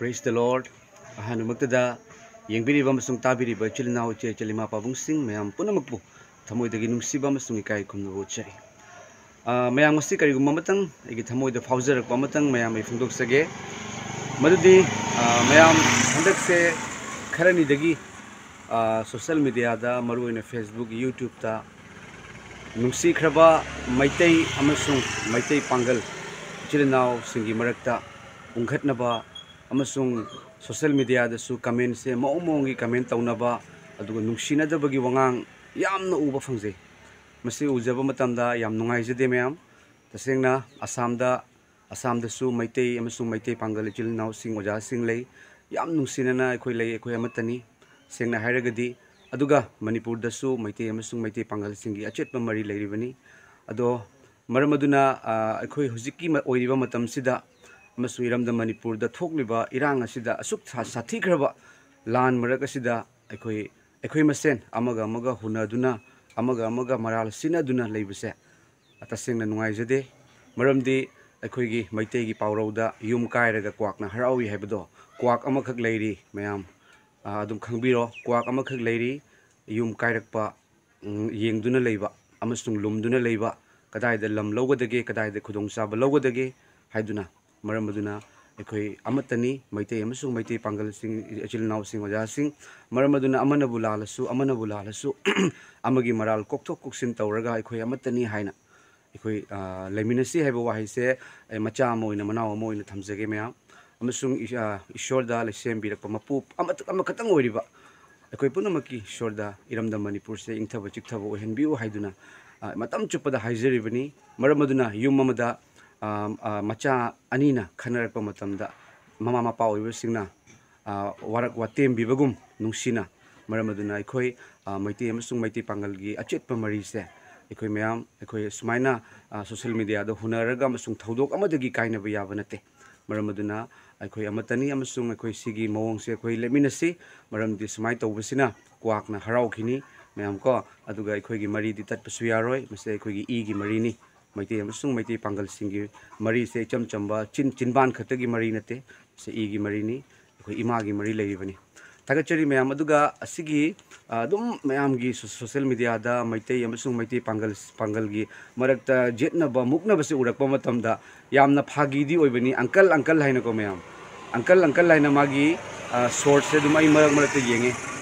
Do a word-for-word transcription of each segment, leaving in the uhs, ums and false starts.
Praise the Lord. ꯑꯍꯥꯟꯕꯃꯛꯇꯗ ꯌꯦꯡꯕꯤꯔꯤꯕ ꯑꯃꯁꯨꯡ ꯇꯥꯕꯤꯔꯤꯕ ꯏꯆꯤꯜ ꯏꯅꯥꯎ, ꯏꯆꯦ ꯏꯆꯜ, ꯏꯃꯥ ꯄꯥꯕꯨꯡꯁꯤꯡ ꯃꯌꯥꯝ ꯄꯨꯝꯅꯃꯛꯄꯨ ꯊꯃꯣꯏꯗꯒꯤ ꯅꯨꯡꯁꯤꯕ ꯑꯃꯁꯨꯡ ꯏꯀꯥꯏ ꯈꯨꯝꯅꯕ ꯎꯠꯆꯔꯤ꯫ ꯑ, ꯃꯌꯥꯝ, ꯉꯁꯤ ꯀꯔꯤꯒꯨꯝꯕ ꯑꯃꯇꯪ ꯑꯩꯒꯤ ꯊꯃꯣꯏꯗ ꯐꯥꯎꯖꯔꯛꯄ ꯑꯃꯇꯪ ꯃꯌꯥꯝ ꯑꯩ ꯐꯣꯡꯗꯣꯛꯆꯒꯦ꯫ ꯃꯗꯨꯗꯤ, ꯑ, ꯃꯌꯥꯝ, ꯍꯟꯗꯛꯁꯦ ꯈꯔꯅꯤꯗꯒꯤ, ꯑ, social mediaꯗ, ꯃꯔꯨꯑꯣꯏꯅ Facebook, YouTubeꯇ ꯅꯨꯡꯁꯤꯈ꯭ꯔꯕ ꯃꯩꯇꯩ ꯑꯃꯁꯨꯡ ꯃꯩꯇꯩ ꯄꯥꯡꯒꯜ ꯏꯆꯤꯜ ꯏꯅꯥꯎꯁꯤꯡꯒꯤ ꯃꯔꯛꯇ ꯎꯪꯈꯠꯅꯕ ꯑꯃꯁꯨꯡ social mediaꯗꯁꯨ commentꯁꯦ ꯃꯑꯣꯡ ꯃꯑꯣꯡꯒꯤ comment ꯇꯧꯅꯕ, ꯑꯗꯨꯒ ꯅꯨꯡꯁꯤꯅꯗꯕꯒꯤ ꯋꯥꯉꯥꯡ ꯌꯥꯝꯅ ꯎꯕ ꯐꯪꯖꯩ꯫ ꯃꯁꯤ ꯎꯖꯕ ꯃꯇꯝꯗ ꯌꯥꯝ ꯅꯨꯡꯉꯥꯏꯖꯗꯦ ꯃꯌꯥꯝ꯫ ꯇꯁꯦꯡꯅ ꯑꯁꯥꯝꯗ, ꯑꯁꯥꯝꯗꯁꯨ ꯃꯩꯇꯩ ꯑꯃꯁꯨꯡ ꯃꯩꯇꯩ ꯄꯥꯡꯒꯜ ꯏꯆꯤꯜ ꯏꯅꯥꯎꯁꯤꯡ, ꯑꯣꯖꯥꯁꯤꯡ ꯂꯩ꯫ ꯌꯥꯝ ꯅꯨꯡꯁꯤꯅꯅ ꯑꯩꯈꯣꯏ ꯂꯩ, ꯑꯩꯈꯣꯏ ꯑꯃꯠꯇꯅꯤ꯫ ꯁꯦꯡꯅ ꯍꯥꯏꯔꯒꯗꯤ, ꯑꯗꯨꯒ ꯃꯅꯤꯄꯨꯔꯗꯁꯨ ꯃꯩꯇꯩ ꯑꯃꯁꯨꯡ ꯃꯩꯇꯩ ꯄꯥꯡꯒꯜꯁꯤꯡꯒꯤ ꯑꯆꯦꯠꯄ ꯃꯔꯤ ꯂꯩꯔꯤꯕꯅꯤ꯫ ꯑꯗꯣ ꯃꯔꯝ ꯑꯗꯨꯅ, ꯑ, ꯑꯩꯈꯣꯏ ꯍꯧꯖꯤꯛꯀꯤ ꯃ-, ꯑꯣꯏꯔꯤꯕ ꯃꯇꯝꯁꯤꯗ ꯑꯃꯁꯨꯡ ꯏꯔꯝꯗꯝ ꯃꯅꯤꯄꯨꯔꯗ ꯊꯣꯛꯂꯤꯕ ꯏꯔꯥꯡ ꯑꯁꯤꯗ ꯑꯁꯨꯛ ꯁꯥ-, ꯁꯥꯊꯤꯈ꯭ꯔꯕ ꯂꯥꯟ ꯃꯔꯛ ꯑꯁꯤꯗ ꯑꯩꯈꯣꯏ, ꯑꯩꯈꯣꯏ ꯃꯁꯦꯟ ꯑꯃꯒ ꯑꯃꯒ ꯍꯨꯟꯅꯗꯨꯅ, ꯑꯃꯒ ꯑꯃꯒ ꯃꯔꯥꯜ ꯁꯤꯟꯅꯗꯨꯅ ꯂꯩꯕꯁꯦ ꯇꯁꯦꯡꯅ ꯅꯨꯡꯉꯥꯏꯖꯗꯦ꯫ ꯃꯔꯝꯗꯤ ꯑꯩꯈꯣꯏꯒꯤ ꯃꯩꯇꯩꯒꯤ ꯄꯥꯎꯔꯧꯗ "ꯌꯨꯝ ꯀꯥꯏꯔꯒ ꯀ꯭ꯋꯥꯛꯅ ꯍꯔꯥꯎꯏ" ꯍꯥꯏꯕꯗꯣ, ꯀ꯭ꯋꯥꯛ ꯑꯃꯈꯛ ꯂꯩꯔꯤ ꯃꯌꯥꯝ, ꯑ, ꯑꯗꯨꯝ ꯈꯪꯕꯤꯔꯣ, ꯀ꯭ꯋꯥꯛ ꯑꯃꯈꯛ ꯂꯩꯔꯤ꯫ ꯌꯨꯝ ꯀꯥꯏꯔꯛꯄ, ꯎꯝ, ꯌꯦꯡꯗꯨꯅ ꯂꯩꯕ ꯑꯃꯁꯨꯡ ꯂꯨꯝꯗꯨꯅ ꯂꯩꯕ, ꯀꯗꯥꯏꯗ ꯂꯝ ꯂꯧꯒꯗꯒꯦ, ꯀꯗꯥꯏꯗ ꯈꯨꯗꯣꯡꯆꯥꯕ ꯂꯧꯒꯗꯒꯦ ꯍꯥꯏꯗꯨꯅ꯫ ꯃꯔꯝ ꯑꯗꯨꯅ ꯑꯩꯈꯣꯏ ꯑꯃꯠꯇꯅꯤ, ꯃꯩꯇꯩ ꯑꯃꯁꯨꯡ ꯃꯩꯇꯩ ꯄꯥꯡꯒꯜꯁꯤꯡ, ꯏꯆꯤꯜ ꯏꯅꯥꯎꯁꯤꯡ, ꯑꯣꯖꯥꯁꯤꯡ꯫ ꯃꯔꯝ ꯑꯗꯨꯅ ꯑꯃꯅꯕꯨ ꯂꯥꯜꯂꯁꯨ, ꯑꯃꯅꯕꯨ ꯂꯥꯜꯂꯁꯨ, ꯑꯃꯒꯤ ꯃꯔꯥꯜ ꯀꯣꯛꯊꯣꯛ ꯀꯣꯛꯁꯤꯟ ꯇꯧꯔꯒ ꯑꯩꯈꯣꯏ ꯑꯃꯠꯇꯅꯤ ꯍꯥꯏꯅ ꯑꯩꯈꯣꯏ, ꯑ, ꯂꯩꯃꯤꯟꯅꯁꯤ ꯍꯥꯏꯕ ꯋꯥꯍꯩꯁꯦ ꯑꯩ ꯃꯆꯥ ꯑꯃ ꯑꯣꯏꯅ, ꯃꯅꯥꯎ ꯑꯃ ꯑꯣꯏꯅ ꯊꯝꯖꯒꯦ ꯃꯌꯥꯝ꯫ ꯑꯃꯁꯨꯡ ꯏꯁ-, ꯑ, ꯏꯁꯣꯔꯗ ꯂꯩꯁꯦꯝꯕꯤꯔꯛꯄ ꯃꯄꯨ ꯑꯃ-, ꯑꯃꯈꯛꯇꯪ ꯑꯣꯏꯔꯤꯕ ꯑꯩꯈꯣꯏ ꯄꯨꯝꯅꯃꯛꯀꯤ ꯏꯁꯣꯔꯗ, ꯏꯔꯝꯗꯝ ꯃꯅꯤꯄꯨꯔꯁꯦ ꯏꯪꯊꯕ ꯆꯤꯛꯊꯕ ꯑꯣꯏꯍꯟꯕꯤꯌꯨ ꯍꯥꯏꯗꯨꯅ, ꯑ, ꯃꯇꯝ ꯆꯨꯞꯄꯗ ꯍꯥꯏꯖꯔꯤꯕꯅꯤ꯫ ꯃꯔꯝ ꯑꯗꯨꯅ ꯌꯨꯝ ꯑꯃꯗ, ꯑ, ꯑ, ꯃꯆꯥ ꯑꯅꯤꯅ ꯈꯟꯅꯔꯛꯄ ꯃꯇꯝꯗ ꯃꯃꯥ ꯃꯄꯥ ꯑꯣꯏꯕꯁꯤꯡꯅ, ꯑ, ꯋꯥꯔꯛ ꯋꯥꯇꯦꯝꯕꯤꯕꯒꯨꯝ ꯅꯨꯡꯁꯤꯅ꯫ ꯃꯔꯝ ꯑꯗꯨꯅ ꯑꯩꯈꯣꯏ, ꯑ, ꯃꯩꯇꯩ ꯑꯃꯁꯨꯡ ꯃꯩꯇꯩ ꯄꯥꯡꯒꯜꯒꯤ ꯑꯆꯦꯠꯄ ꯃꯔꯤꯁꯦ ꯑꯩꯈꯣꯏ ꯃꯌꯥꯝ, ꯑꯩꯈꯣꯏ ꯁꯨꯃꯥꯏꯅ, ꯑ, social mediaꯗ ꯍꯨꯟꯅꯔꯒ ꯑꯃꯁꯨꯡ ꯊꯧꯗꯣꯛ ꯑꯃꯗꯒꯤ ꯀꯥꯏꯅꯕ ꯌꯥꯕ ꯅꯠꯇꯦ꯫ ꯃꯔꯝ ꯑꯗꯨꯅ ꯑꯩꯈꯣꯏ ꯑꯃꯠꯇꯅꯤ ꯑꯃꯁꯨꯡ ꯑꯩꯈꯣꯏ ꯁꯤꯒꯤ ꯃꯑꯣꯡꯁꯦ ꯑꯩꯈꯣꯏ ꯂꯦꯞꯃꯤꯟꯅꯁꯤ꯫ ꯃꯔꯝꯗꯤ ꯁꯨꯃꯥꯏꯅ ꯇꯧꯕꯁꯤꯅ ꯀ꯭ꯋꯥꯛꯅ ꯍꯔꯥꯎꯈꯤꯅꯤ ꯃꯌꯥꯝ ꯀꯣ, ꯑꯗꯨꯒ ꯑꯩꯈꯣꯏꯒꯤ ꯃꯔꯤꯗꯤ ꯇꯠꯄꯁꯨ ꯌꯥꯔꯣꯏ꯫ ꯃꯁꯤ ꯑꯩꯈꯣꯏꯒꯤ ꯏꯒꯤ ꯃꯔꯤꯅꯤ꯫ ꯃꯩꯇꯩ ꯑꯃꯁꯨꯡ ꯃꯩꯇꯩ ꯄꯥꯡꯒꯜꯁꯤꯡꯒꯤ ꯃꯔꯤꯁꯦ ꯏꯆꯝ ꯆꯝꯕ ꯆꯤꯟ ꯆꯤꯟꯕꯥꯟ ꯈꯛꯇꯒꯤ ꯃꯔꯤ ꯅꯠꯇꯦ꯫ ꯁꯤ ꯏꯒꯤ ꯃꯔꯤꯅꯤ, ꯑꯩꯈꯣꯏ ꯏꯃꯥꯒꯤ ꯃꯔꯤ ꯂꯩꯔꯤꯕꯅꯤ꯫ ꯊꯥꯒꯠꯆꯔꯤ ꯃꯌꯥꯝ꯫ ꯑꯗꯨꯒ ꯑꯁꯤꯒꯤ, ꯑ, ꯑꯗꯨꯝ ꯃꯌꯥꯝꯒꯤ ꯁꯣ-, ꯁꯣꯁꯦꯜ ꯃꯦꯗꯤꯌꯥꯗ ꯃꯩꯇꯩ ꯑꯃꯁꯨꯡ ꯃꯩꯇꯩ ꯄꯥꯡꯒꯜ, ꯄꯥꯡꯒꯜꯒꯤ ꯃꯔꯛꯇ ꯌꯦꯠꯅꯕ ꯃꯨꯛꯅꯕꯁꯤ ꯎꯔꯛꯄ ꯃꯇꯝꯗ ꯌꯥꯝꯅ ꯐꯥꯒꯤꯗꯤ ꯑꯣꯏꯕꯅꯤ꯫ "ꯑꯪꯀꯜ, ꯑꯪꯀꯜ" ꯍꯥꯏꯅꯀꯣ ꯃꯌꯥꯝ, "ꯑꯪꯀꯜ, ꯑꯪꯀꯜ" ꯍꯥꯏꯅ ꯃꯥꯒꯤ, ꯑ, ꯁꯣꯔꯠꯁꯦ ꯑꯗꯨꯝ ꯑꯩ ꯃꯔꯛ ꯃꯔꯛꯇ ꯌꯦꯡꯉꯦ꯫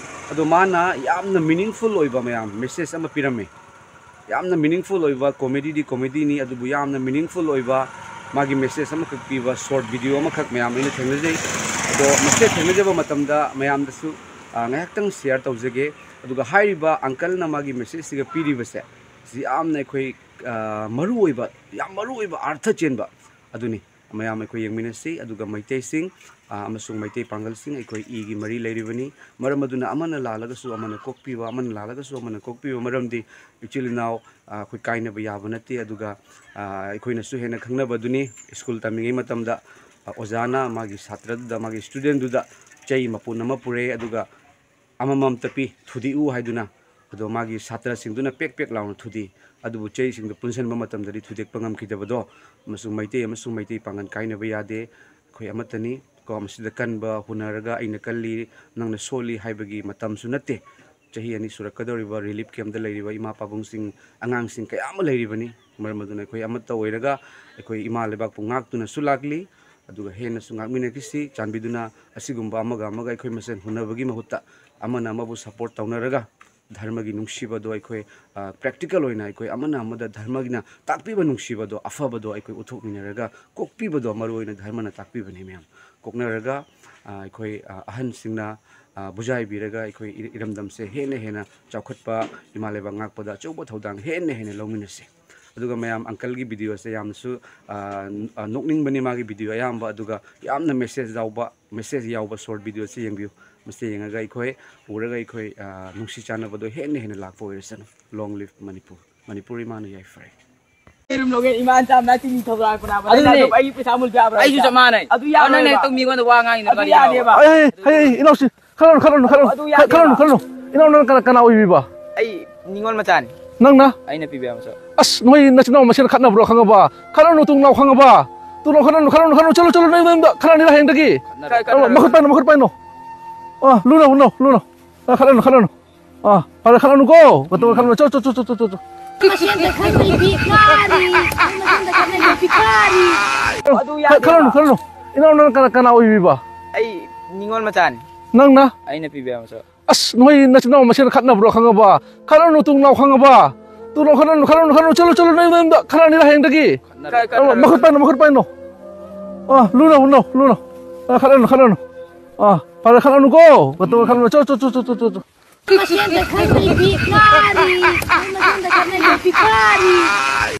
ꯑꯗꯣ ꯃꯥꯅ ꯌꯥꯝꯅ ꯃꯤꯅꯤꯡꯐꯨꯜ ꯑꯣꯏꯕ ꯃꯌꯥꯝ ꯃꯦꯁꯦꯖ ꯑꯃ ꯄꯤꯔꯝꯃꯦ꯫ ꯌꯥꯝꯅ ꯃꯤꯅꯤꯡꯐꯨꯜ ꯑꯣꯏꯕ, ꯀꯣꯃꯦꯗꯤꯗꯤ ꯀꯣꯃꯦꯗꯤꯅꯤ, ꯑꯗꯨꯕꯨ ꯌꯥꯝꯅ ꯃꯤꯅꯤꯡꯐꯨꯜ ꯑꯣꯏꯕ ꯃꯥꯒꯤ ꯃꯦꯁꯦꯖ ꯑꯃꯈꯛ ꯄꯤꯕ ꯁꯣꯔꯠ ꯚꯤꯗꯤꯑꯣ ꯑꯃꯈꯛ ꯃꯌꯥꯝ ꯑꯩꯅ ꯊꯦꯡꯅꯖꯩ꯫ ꯑꯗꯣ ꯃꯁꯤ ꯊꯦꯡꯅꯖꯕ ꯃꯇꯝꯗ ꯃꯌꯥꯝꯗꯁꯨ, ꯑ, ꯉꯥꯏꯍꯥꯛꯇꯪ ꯁꯤꯌꯥꯔ ꯇꯧꯖꯒꯦ꯫ ꯑꯗꯨꯒ ꯍꯥꯏꯔꯤꯕ ꯑꯪꯀꯜꯅ ꯃꯥꯒꯤ ꯃꯦꯁꯦꯖꯁꯤꯒ ꯄꯤꯔꯤꯕꯁꯦ, ꯁꯤ ꯌꯥꯝꯅ ꯑꯩꯈꯣꯏ, ꯑ, ꯃꯔꯨ ꯑꯣꯏꯕ, ꯌꯥꯝ ꯃꯔꯨ ꯑꯣꯏꯕ ꯑꯥꯔꯊ ꯆꯦꯟꯕ ꯑꯗꯨꯅꯤ꯫ ꯃꯌꯥꯝ ꯑꯩꯈꯣꯏ ꯌꯦꯡꯃꯤꯟꯅꯁꯤ꯫ ꯑꯗꯨꯒ ꯃꯩꯇꯩꯁꯤꯡ, ꯑ, ꯑꯃꯁꯨꯡ ꯃꯩꯇꯩ ꯄꯥꯡꯒꯜꯁꯤꯡ ꯑꯩꯈꯣꯏ ꯏꯒꯤ ꯃꯔꯤ ꯂꯩꯔꯤꯕꯅꯤ꯫ ꯃꯔꯝ ꯑꯗꯨꯅ ꯑꯃꯅ ꯂꯥꯜꯂꯒꯁꯨ ꯑꯃꯅ ꯀꯣꯛꯄꯤꯕ, ꯑꯃꯅ ꯂꯥꯜꯂꯒꯁꯨ ꯑꯃꯅ ꯀꯣꯛꯄꯤꯕ꯫ ꯃꯔꯝꯗꯤ ꯏꯆꯤꯜ ꯏꯅꯥꯎ, ꯑ, ꯑꯩꯈꯣꯏ ꯀꯥꯏꯅꯕ ꯌꯥꯕ ꯅꯠꯇꯦ꯫ ꯑꯗꯨꯒ, ꯑ, ꯑꯩꯈꯣꯏꯅꯁꯨ ꯍꯦꯟꯅ ꯈꯪꯅꯕꯗꯨꯅꯤ, ꯁ꯭ꯀꯨꯜ ꯇꯝꯃꯤꯉꯩ ꯃꯇꯝꯗ, ꯑ, ꯑꯣꯖꯥꯅ ꯃꯥꯒꯤ ꯁꯥꯇ꯭ꯔꯗꯨꯗ, ꯃꯥꯒꯤ ꯁ꯭ꯇꯨꯗꯦꯟꯗꯨꯗ ꯆꯩ ꯃꯄꯨꯟ ꯑꯃ ꯄꯨꯔꯛꯑꯦ꯫ ꯑꯗꯨꯒ ꯑꯃꯃꯝꯇ ꯄꯤ, ꯊꯨꯗꯦꯛꯎ ꯍꯥꯏꯗꯨꯅ꯫ ꯑꯗꯣ ꯃꯥꯒꯤ ꯁꯥꯇ꯭ꯔꯁꯤꯡꯗꯨꯅ ꯄꯦꯛ ꯄꯦꯛ ꯂꯥꯎꯅ ꯊꯨꯗꯦꯛꯏ꯫ ꯑꯗꯨꯕꯨ ꯆꯩꯁꯤꯡꯗꯨ ꯄꯨꯟꯁꯤꯟꯕ ꯃꯇꯝꯗꯗꯤ ꯊꯨꯗꯦꯛꯄ ꯉꯝꯈꯤꯗꯕꯗꯣ꯫ ꯑꯃꯁꯨꯡ ꯃꯩꯇꯩ ꯑꯃꯁꯨꯡ ꯃꯩꯇꯩ ꯄꯥꯡꯒꯜ ꯀꯥꯏꯅꯕ ꯌꯥꯗꯦ꯫ ꯑꯩꯈꯣꯏ ꯑꯃꯠꯇꯅꯤ ꯀꯣ꯫ ꯃꯁꯤꯗ ꯀꯟꯕ ꯍꯨꯟꯅꯔꯒ "ꯑꯩꯅ ꯀꯜꯂꯤ, ꯅꯪꯅ ꯁꯣꯜꯂꯤ" ꯍꯥꯏꯕꯒꯤ ꯃꯇꯝꯁꯨ ꯅꯠꯇꯦ꯫ ꯆꯍꯤ ꯑꯅꯤ ꯁꯨꯔꯛꯀꯗꯧꯔꯤꯕ ꯔꯤꯂꯤꯐ ꯀꯦꯝꯞꯇ ꯂꯩꯔꯤꯕ ꯏꯃꯥ ꯄꯥꯕꯨꯡꯁꯤꯡ, ꯑꯉꯥꯡꯁꯤꯡ ꯀꯌꯥ ꯑꯃ ꯂꯩꯔꯤꯕꯅꯤ꯫ ꯃꯔꯝ ꯑꯗꯨꯅ ꯑꯩꯈꯣꯏ ꯑꯃꯠꯇ ꯑꯣꯏꯔꯒ ꯑꯩꯈꯣꯏ ꯏꯃꯥ ꯂꯩꯕꯥꯛꯄꯨ ꯉꯥꯛꯇꯨꯅꯁꯨ ꯂꯥꯛꯂꯤ꯫ ꯑꯗꯨꯒ ꯍꯦꯟꯅꯁꯨ ꯉꯥꯛꯃꯤꯟꯅꯈꯤꯁꯤ꯫ ꯆꯥꯟꯕꯤꯗꯨꯅ ꯑꯁꯤꯒꯨꯝꯕ ꯑꯃꯒ ꯑꯃꯒ ꯑꯩꯈꯣꯏ ꯃꯁꯦꯟ ꯍꯨꯟꯅꯕꯒꯤ ꯃꯍꯨꯠꯇ ꯑꯃꯅ ꯑꯃꯕꯨ ꯁꯄꯣꯔꯠ ꯇꯧꯅꯔꯒ ꯙꯔꯃꯒꯤ ꯅꯨꯡꯁꯤꯕꯗꯣ ꯑꯩꯈꯣꯏ, ꯑ, ꯄ꯭ꯔꯦꯛꯇꯤꯀꯦꯜ ꯑꯣꯏꯅ ꯑꯩꯈꯣꯏ ꯑꯃꯅ ꯑꯃꯗ ꯙꯔꯃꯒꯤꯅ ꯇꯥꯛꯄꯤꯕ ꯅꯨꯡꯁꯤꯕꯗꯣ, ꯑꯐꯕꯗꯣ ꯑꯩꯈꯣꯏ ꯎꯠꯊꯣꯛꯃꯤꯟꯅꯔꯒ ꯀꯣꯛꯄꯤꯕꯗꯣ ꯃꯔꯨ ꯑꯣꯏꯅ ꯙꯔꯃꯅ ꯇꯥꯛꯄꯤꯕꯅꯤ ꯃꯌꯥꯝ꯫ ꯀꯣꯛꯅꯔꯒ, ꯑ, ꯑꯩꯈꯣꯏ, ꯑ, ꯑꯍꯟꯁꯤꯡꯅ, ꯑ, ꯕꯨꯖꯥꯏꯕꯤꯔꯒ ꯑꯩꯈꯣꯏ ꯏ-, ꯏꯔꯝꯗꯝꯁꯦ ꯍꯦꯟꯅ ꯍꯦꯟꯅ ꯆꯥꯎꯈꯠꯄ, ꯏꯃꯥ ꯂꯩꯕꯥꯛ ꯉꯥꯛꯄꯗ ꯑꯆꯧꯕ ꯊꯧꯗꯥꯡ ꯍꯦꯟꯅ ꯍꯦꯟꯅ ꯂꯧꯃꯤꯟꯅꯁꯤ꯫ ꯑꯗꯨꯒ ꯃꯌꯥꯝ ꯑꯪꯀꯜꯒꯤ ꯚꯤꯗꯤꯑꯣꯁꯦ ꯌꯥꯝꯅꯁꯨ, ꯑ, ꯑ, ꯅꯣꯛꯅꯤꯡꯕꯅꯤ ꯃꯥꯒꯤ ꯚꯤꯗꯤꯑꯣ ꯑꯌꯥꯝꯕ, ꯑꯗꯨꯒ ꯌꯥꯝꯅ ꯃꯦꯁꯦꯖ ꯌꯥꯎꯕ, ꯃꯦꯁꯦꯖ ꯌꯥꯎꯕ ꯁꯣꯔꯠ ꯚꯤꯗꯤꯑꯣꯁꯦ ꯌꯦꯡꯕꯤꯌꯨ꯫ ꯃꯁꯤ ꯌꯦꯡꯉꯒ ꯑꯩꯈꯣꯏ ꯎꯔꯒ ꯑꯩꯈꯣꯏ, ꯑ, ꯅꯨꯡꯁꯤ ꯆꯥꯟꯅꯕꯗꯣ ꯍꯦꯟꯅ ꯍꯦꯟꯅ ꯂꯥꯛꯄ ꯑꯣꯏꯔꯁꯅꯨ꯫ Long live Manipur. ꯃꯅꯤꯄꯨꯔ ꯏꯃꯥꯅ ꯌꯥꯏꯐꯔꯦ꯫ ꯌꯦꯔꯨꯝ ꯂꯧꯒꯦ, ꯏꯃꯥ ꯆꯥꯝ ꯅꯠꯇꯦ, ꯃꯤ ꯊꯧꯔꯥꯡ ꯀꯅꯥ ꯑꯗꯨꯅꯦ꯫ ꯑꯗꯨ ꯑꯩ ꯄꯩꯁꯥ ꯑꯃꯨꯛ ꯄꯤꯕ꯭ꯔꯥ? ꯑꯩꯁꯨ ꯆꯞ ꯃꯥꯟꯅꯩ꯫ ꯑꯗꯨ ꯑꯗꯨ ꯅꯪꯅ ꯌꯥꯔꯣꯏꯕ꯫ ꯍꯦꯛꯇ ꯃꯤꯉꯣꯟꯗ ꯋꯥ ꯉꯥꯡꯉꯤꯗꯣ ꯑꯗꯨ ꯀꯔꯤꯒꯤꯅꯣꯕ? ꯌꯥꯗꯦꯕ꯫ ꯑꯩ, ꯑꯩ, ꯑꯩ, ꯏꯅꯥꯎꯁꯤ, ꯈꯜꯂꯨꯅꯨ, ꯈꯜꯂꯨꯅꯨ, ꯈꯜꯂꯨꯅꯨ꯫ ꯑꯗꯨ ꯈ-, ꯌꯥꯗꯦꯕ꯫ ꯈꯜꯂꯨꯅꯨ, ꯈꯜꯂꯨꯅꯨ꯫ ꯏꯅꯥꯎ ꯅꯪ ꯀꯅꯥ, ꯀꯅꯥ ꯑꯣꯏꯕꯤꯕ? ꯑꯩ ꯅꯤꯉꯣꯜ ꯃꯆꯥꯅꯤ꯫ ꯅꯪꯅ? ꯑꯩꯅ ꯄꯤꯕ ꯌꯥꯕ ꯃꯆꯥ꯫ ꯑꯁ, ꯅꯣꯏ ꯅꯆꯤꯟ ꯅꯅꯥꯎ ꯃꯁꯦꯟ ꯈꯠꯅꯕ꯭ꯔꯣ, ꯈꯪꯉꯕ? ꯈꯠꯅꯅꯨ, ꯇꯨꯡ ꯅꯥꯎ, ꯈꯪꯉꯕ? ꯇꯨꯡ ꯅꯥꯎ, ꯈꯠꯅꯅꯨ, ꯈꯠꯅꯅꯨ, ꯈꯠꯅꯅꯨ, ꯆꯠꯂꯣ, ꯆꯠꯂꯣ, ꯅꯣꯏ ꯌꯨꯝꯗ, ꯈꯠꯅꯅꯤ ꯍꯌꯦꯡꯗꯒꯤ꯫ ꯈꯠꯅꯔꯣꯏ, ꯑ, ꯈꯠꯅꯔꯣꯏ꯫ ꯃꯈꯨꯠ ꯄꯥꯏꯅꯣ, ꯃꯈꯨꯠ ꯄꯥꯏꯅꯣ꯫ ꯑ, ꯂꯨꯅꯣ, ꯂꯨꯅꯣ, ꯂꯨꯅꯣ꯫ ꯑ, ꯈꯠꯅꯅꯨ, ꯈꯠꯅꯅꯨ꯫ ꯑ, ꯐꯔꯦ, ꯈꯠꯅꯅꯨꯀꯣ꯫ ꯃꯇꯨꯡ ꯈꯠꯅꯅꯨ, ꯆꯠꯂꯣ, ꯆꯠꯂꯣ, ꯆꯠꯂꯣ, ꯆꯠꯂꯣ, ꯆꯠꯂꯣ꯫ ꯃꯁꯦꯟꯗ ꯈꯠꯅꯩ, ꯚꯤꯈꯥꯔꯤ꯫ ꯃꯁꯦꯟꯗ ꯈꯠꯅꯩ, ꯚꯤꯈꯥꯔꯤ꯫ ꯑꯗꯨ ꯌꯥꯗꯦꯕ꯫ ꯈꯠꯅꯅꯨ, ꯈꯠꯅꯅꯨ꯫ ꯏꯅꯥꯎ, ꯅꯪ ꯀꯅꯥ, ꯀꯅꯥ ꯑꯣꯏꯕꯤꯕ? ꯑꯩ ꯅꯤꯉꯣꯜ ꯃꯆꯥꯅꯤ꯫ ꯅꯪꯅ? ꯑꯩꯅ ꯄꯤꯕ ꯃꯆꯥ꯫ ꯑꯁ, ꯅꯣꯏ ꯅꯆꯤꯟ ꯅꯅꯥꯎ ꯃꯁꯦꯟ ꯈꯠꯅꯕ꯭ꯔꯣ, ꯈꯪꯉꯕ? ꯈꯠꯅꯅꯨ, ꯇꯨꯡ ꯅꯥꯎ, ꯈꯪꯉꯕ? ꯇꯨꯡ ꯅꯥꯎ, ꯈꯠꯅꯅꯨ, ꯈꯠꯅꯅꯨ, ꯈꯠꯅꯅꯨ, ꯆꯠꯂꯣ, ꯆꯠꯂꯣ, ꯅꯣꯏ ꯌꯨꯝꯗ, ꯈꯠꯅꯅꯤ ꯍꯌꯦꯡꯗꯒꯤ꯫ ꯈꯠꯅꯔꯣꯏ, ꯑ, ꯈꯠꯅꯔꯣꯏ꯫ ꯃꯈꯨꯠ ꯄꯥꯏꯅꯣ, ꯃꯈꯨꯠ ꯄꯥꯏꯅꯣ꯫ ꯑ, ꯂꯨꯅꯣ, ꯂꯨꯅꯣ, ꯂꯨꯅꯣ꯫ ꯑ, ꯈꯠꯅꯅꯨ, ꯈꯠꯅꯅꯨ꯫ ꯑ, ꯐꯔꯦ, ꯈꯠꯅꯅꯨꯀꯣ꯫ ꯃꯇꯨꯡ ꯈꯠꯅꯅꯨ, ꯆꯠꯂꯣ, ꯆꯠꯂꯣ, ꯆꯠꯂꯣ, ꯆꯠꯂꯣ, ꯆꯠꯂꯣ꯫ ꯃꯁꯦꯟꯗ ꯈꯠꯅꯩ, ꯚꯤꯈꯥꯔꯤ꯫ ꯃꯁꯦꯟꯗ ꯈꯠꯅꯩ, ꯚꯤꯈꯥꯔꯤ꯫